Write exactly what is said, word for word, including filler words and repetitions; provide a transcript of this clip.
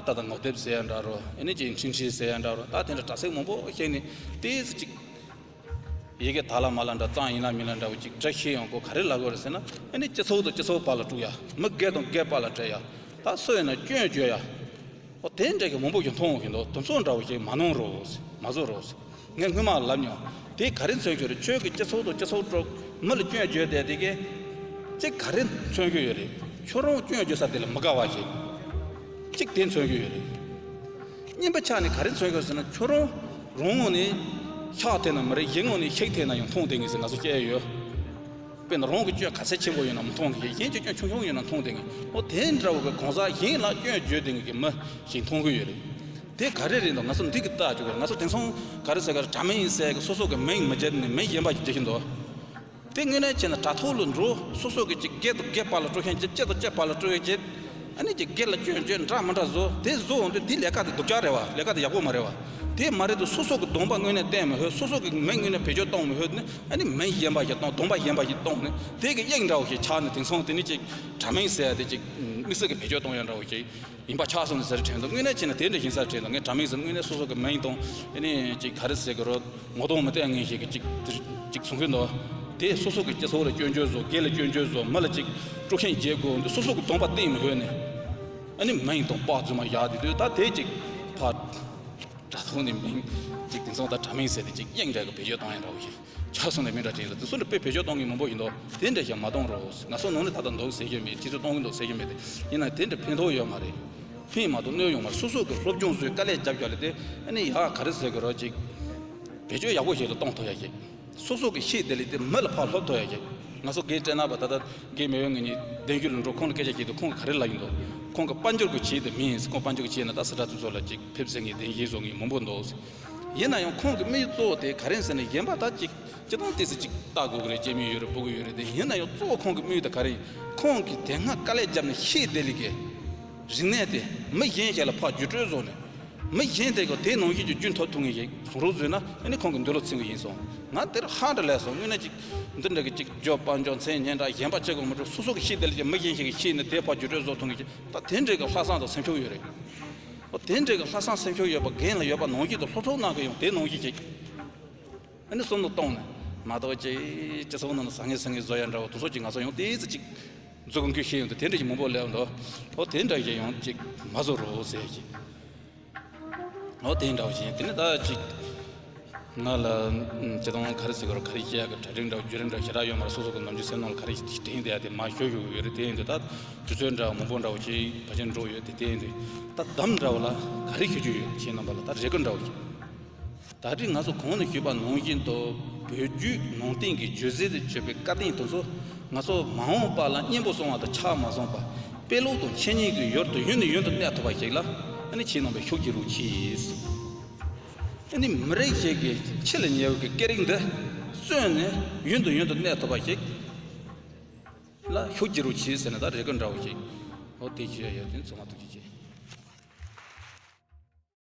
ད་ལྟ་ངོ་དེབ་ཟེར་ཡ་འདྲ་རོ། ཨ་ནི་ཅིག་འཕྲིན་ཕྲན་ཟེར་ཡ་འདྲ་རོ། ད་དེ་འདྲ་དྲ་ཚིགས་མང་པོ་ཤེས་ནི་ཏིས་ཅིག་ཡི་གེ་ད་ལ་མ་ལ་འདྲ་གཙང་ཡིན་ན་མིན་ན་འདྲ་བོ་ཅིག་སྒྲ་ཤེས་ཡོང་གོ། ག་རེ་ལབ་དགོས་རེད་ཟེར་ན། ཨ་ནི་སྤྱི་ཚོགས་དང་སྤྱི་ཚོགས་བར་ལ་དཀྲུག་ཡ། མི་སྒེར་དང་སྒེར་བར་ལ་འབྲེལ་ཡ། ད་སུ་ཡིན་ན་སྐྱོན་བརྗོད་ཡ། ཨོ་དེ་འདྲ་གི་མང་པོ་ཞིག་མཐོང་བཞིན་འདུག་དེ་ཚོ་འདྲ་བོ་ཞིག་མ་གནང་རོགས། མ་བཟོ་རོགས། ངས་སྔོན་མ་ལབ་མྱོང་། དེ་ག་རེ་མཚོན་གྱི་རེད། ཁྱོད་ཀྱི་སྤྱི་ཚོགས་དང་སྤྱི་ཚོགས་དཀྲུག་མི་ལ་སྐྱོན་བརྗོད་བསྡད་དེ་གི་ཅིག་ག་རེ་མཚོན་གྱི་ཡོད་རེད། ཁྱོད་རང་སྐྱོན་བརྗོད་ས་དེ་ལ་མི་དགའ་བ་ཞིག་ཅིག་དེ་མཚོན་གྱི་ཡོད་རེད། གཉིས་པ་ཆ་ནས་ག་རེ་མཚོན་གྱི་ཡོད་ཟེར་ན། ཁྱོད་རང་རང་ངོས་ནས་ཤག་ཐེབས་ན་མ་རེད། གཞན་ངོས་ནས་ཤིག་ཐེབས་ན་ཡང་མཐོང་བསྡད་ངེས་ཟེར་ང་ཚོ་བཤད་ཡོད། དཔེར་ན་རང་གི་སྐྱོན་ག་ཚད་ཆེན་པོ་ཡོད་ན་མི་མཐོང་གི། གཞན་གྱི་སྐྱོན་ཆུང་ཆུང་ཡོད་ན་མཐོང་བསྡད་ངེས། ཨོ་དེ་འདྲ་བོ་གི་གང་ཟག་གཞན་ལ་སྐྱོན་བརྗོད་བསྡད་ངེས་ཀྱི་མི་ཞིག་མཐོང་གི་ཡོད་རེད། དེ་ག་རེ་རེད་འདུག་ང་ཚོ་འདི་གི་ལྟ་བཅུག་གི་རེད། ང་ཚོ་དེང་སང་ག་རེ་ཟེར་གི་རེད། དྲ་མིག་ཟེར་གི་སོ་སོ་གི་མིང་མི་བརྗོད་ནས་མིང་གཞན་པ་ཞིག་བརྗོད་བཞིན་འདུག་དེ་དངོས་གནས་བྱས་ན་དྲ་ཐོག་ལ་འགྲོ། སོ་སོ་གི་ཅིག་སྒེར་དང་སྒེར་བར་ལ་དཀྲུག་མཁན་གྱི། སྤྱི་དང་སྤྱི་བར་ལ་དཀྲུག་མཁན་གྱི། ཨ་ནི་ཅིག་སྒེར་ལ་སྐྱོན་བརྗོད་འདྲ་མི་འདྲ་བཟོ། དེ་བཟོ་འོང་དུས་དེ་ལས་ཀ་དེ་སྡུག་ཅག་རེད་བ། ལས་ཀ་དེ་ཡག་པོ་མ་རེད་བ། དེ་མ་རེད་དུས་སོ་སོ་གི་གདོང་པ་དངོས་གནས་བསྟན་མི་ཕོད། སོ་སོ་གི་མིང་དངོས་གནས་བེད་སྤྱོད་གཏོང་མི་ཕོད་ནི། ཨ་ནི་མིང་གཞན་པ་ཞིག་གཏོང་། གདོང་པ་གཞན་པ་ཞིག་གཏོང་ནི། དེ་གི་དབྱིངས་འདྲ་བོ་ཞིག་ཆགས་ནས། དེང་སང་དེ་ནི་ཅིག་དྲ་མིག་ཟེར་ཡ་དེ་ཅིག་དམིགས་བསལ་གྱི་བེད་སྤྱོད་གཏོང་ཡ་འདྲ་བོ་ཞིག་ཡིན་པ་ཆགས་སོང་ནས་ཟེར་དྲན་འདུག་དངོས་གནས་བྱས་ན་དེ་འདྲ་ཡིན་ས་དྲན་འདུག་ངས་དྲ་མིག་ཟེར་དངོས་གནས་སོ་སོ་གི་མིང་དང་། ཨ་ནི་ཅིག་ག་རེ་ཟེར་གི་རེད། ངོ་གདོང་མི་བསྟན་མཁན་ཞིག་གི་ཅིག་ཅིག་གསུང་གི་འདུག་དེ་སོ་སོ་གི་སྤྱི་ཚོགས་ལ་སྐྱོན་བརྗོད་བཟོ། སྒེར་ལ་སྐྱོན་བརྗོད་བཟོ། མི་ལ་ཅིག་དཀྲུག་ཤིང་རྒྱག་དགོས་འདུག་སོ་སོ་གི་གདོང་པ་བསྟན་མི་ཕོད་ནས། ཨ་ནི་མིང་དང་པར་རྫུན་མ་བཞག་དེ་དུས། ད་དེ་ཅིག་ཕར་དྲ་ཐོག་ནས་མིང་ཅིག་དེང་སང་ད་དྲ་མིག་ཟེར་དེ་ཅིག་དབྱིངས་འདྲ་གི་བེད་སྤྱོད་གཏོང་ཡ་འདྲ་བོ་ཞིག་ཆགས་སོང་ནས་མི་འདྲ་དྲན་ལ། དེ་ཚོ་འདྲ་དཔེ་བེད་སྤྱོད་གཏོང་མཁན་མང་པོ་ཡིན་འདུག་དེ་འདྲ་ཞིག་མ་གཏོང་རོགས། ང་ཚོ་ནང་ནས་ད་ལྟ་འདུག་ཟེར་གྱི་མེད། ཁྱེད་ཚོ་གཏོང་གི་འདུག་ཟེར་གྱི་མེད། དེ་ཡིན་ན་དེ་འདྲ་ཕན་ཐོགས་ཡོད་མ་རེད། ཕན་མ་གཏོགས་གནོད་ཡོང་མ་རེད། སོ་སོ་གི་སློབ་སྦྱོང་བཟོས། དཀའ་ལས་རྒྱབ་རྒྱབ་ལ་དེ། ཨ་ནི་ཡ་ག་རེ་ཟེར་གི་རེད། ཅིག་བེད་སྤྱོད་ཡག་པོ་ཞིག་ལ་གཏོང་ཐུབ་ཡ་ཞིག་སོ་སོ་གི་ཤེས་དེ་ལས་དེ་མི་ལ་ཕར་སློབ་ཐུབ་ཡ་ཞིག་ང་ཚོ་རྒན་སྤྲེལ་ནག་པ་ད་ལྟ་རྒན་མེས་དབོན་ངེད་གཉིས་གདན་རྒྱུད་ལ་འགྲོ། ཁོང་ལ་སྐད་ཆ་བཤད་དུས་ཁོང་གིས་ག་རེ་ལབ་ཡིན་འདུག་ཁོང་གི་དཔལ་འབྱོར་གྱི་ཆེད་དུ་མིན། ཁོང་དཔལ་འབྱོར་གྱི་ཆེད་ན་ད་སི་ཁྲོན་དེ་ཚོ་ལ་ཅིག་ཕེབས་ཟེར་མཁན་བདེན་བཞིན་བཟོ་མཁན་མང་པོ་འདུག་ཡིན་ན་ཡང་ཁོང་གི་དམིགས་ཡུལ་གཙོ་བོ་དེ་ག་རེ་ཟེར་ན། གཞན་པ་ད་ཅིག་སྤྱིར་བཏང་ཏོག་ཙམ་ཅིག་ལྟ་དགོས་ཀྱི་རེད། སྐྱེས་དམན་ཡོད་རེད། སྤུ་གུ་ཡོད་རེད། དེ་ཡིན་ན་ཡང་གཙོ་བོ་ཁོང་གི་དམིགས་ཡུལ་དེ་ག་རེ་ཡིན། ཁོང་གིས་དེ་སྔ་དཀའ་ལས་བརྒྱབ་ནས་ཤེས་དེ་ལས་ཀྱི་རིག་གནས་དེ་མི་གཞན་ཞིག་ལ་ཕར་བརྒྱུད་སྤྲོད་བཟོ་ནས། མི་གཞན་དེ་ག་དེ་ནང་བཞིན་གྱི་རྒྱུན་ཐོབ་ཐུབ་མཁན་ཞིག་བཟོ་རོགས་བཟོས་ན། ཨ་ནི་ཁོང་གི་འདོད་བློ་ཚིམ་གྱི་ཡིན་གསུངས། ང་དེར་ཧ་འདྲ་ལས་སོང་། དངོས་གནས་ཅིག་འདི་འདྲ་གི་ཅིག་རྒྱུ་དཔལ་འབྱོར་མཚན་སྙན་གྲགས་གཞན་པ་ཅི་དགོས་མི་འགྲོ། སོ་སོ་གི་ཤེས་དེ་ལས་ཀྱི་མི་གཞན་ཞིག་གིས་ཤེས་ནས་དེ་ཕར་བརྒྱུད་སྤྲོད་བཟོ་ཐུབ་མཁན་ཞིག་ད་དེ་འདྲའི་གི་ལྷག་བསམ་དང་སེམས་ཤུགས་ཡོད་རེད། ཨོ་དེ་འདྲའི་གི་ལྷག་བསམ་སེམས་ཤུགས་ཡོད་པ་རྒན་ལ་ཡོད་པ་ནང་བཞིན་དུ་སློབ་ཁྲིད་གནང་གི་ཡོང་། དེ་ནང་བཞིན་ཅིག་ཨ་ནི་བསམ་བློ་གཏོང་ནས་མ་གཏོགས་ཅིག་སྤྱི་ཚོགས་ནང་ལ་ཟང་ངེ་ཟིང་ངེ་བཟོ་ཡ་འདྲ་བོ་དེ་ཚོ་ཅིག་ང་ཚོ་ཡང་ཏོག་ཙམ་ཅིག་མཛུབ་གུ་འགུལ་ཤེས་ཡོང་དུས། དེ་འདྲ་ཞིག་མང་པོ་སླེབས་འདུག་ཨོ་དེ་འདྲ་ཞིག་ཡང་ཅིག་མ་བཟོ་རོགས་ཟེར་ཞིག་ཨོ་དེ་འདྲ་བོ་ཞིག་དེ་ནས་ད་ཅིག་ང་ལ་ཨམ་སྤྱིར་བཏང་ག་རེ་ཟེར་དགོས་རེད། ག་རེ་བཤད་ཡ་གི་གྲ་སྒྲིག་འདྲ་བོ་བརྒྱུད་རིམ་འདྲ་བོ་ཞེ་དྲག་ཡོད་མ་རེད། སོ་སོ་གི་ནམ་རྒྱུན་སེམས་ནང་ལ་ག་རེ་ཞིག་དྲན་བསྡད་ཡ་དེ་མར་ཤོད་ཤོད་གི་ཡོད་རེད། དེ་ཡིན་དུས་ད་དུས་ཚོད་འདྲ་བོ་མང་པོ་འདྲ་བོ་ཅིག་ཕལ་ཆེར་འགྲོ་ཡོད་དེ། དེ་ཡིན་དུས་ད་གདམ་འདྲ་བོ་ལ་ག་རེ་ཞུ་རྒྱུ་ཡོད། ཁྱེད་རྣམ་པ་ལ་ད་རེ་སྐུལ་འདྲ་བོ་ཅིག་ད་རེས་ང་ཚོ་གོང་ནས་ཞུས་པ་ནང་བཞིན་དུ་བོད་བརྒྱུད་ནང་བསྟན་གྱི་བརྗོད་ཚིག་ཏུ་གྱུར་པའི་བཀའ་བསྟན་དེ་ཚོ་ང་ཚོ་མ་འོངས་པ་ལ་སྙིང་པོ་སོང་བ་དང་ཆ་མ་སོང་བར་དཔེ་ཀློག་དང་འཆད་ཉན་གྱི་ཡུལ་དུ་ཡུན་ནས་ཡུན་དུ་གནས་ཐུབ་པ་ཞིག་ལ་ཨ་ནི་ཁྱེད་རྣམ་པས་ཤུགས་རྒྱག་རོགས་གྱིས། ཨ་ནི་མི་རིགས་ཤིག་གི་འཆི་ལ་ཉེ་བའི་སྐད་རིགས་འདི་གསོན་ནས་ཡུན་དུ་ཡུན་དུ་གནས་ཐུབ་པ་ཞིག་ལ་ཤུགས་རྒྱག་རོགས་གྱིས་ཟེར་ནས་ད་རེ་སྐུལ་འདྲ་བོ་ཞིག་འོ་དེ་ཞུ་ཡ་ཡོད། དེ་ཚང་མ་ཐུགས་རྗེ་ཆེ།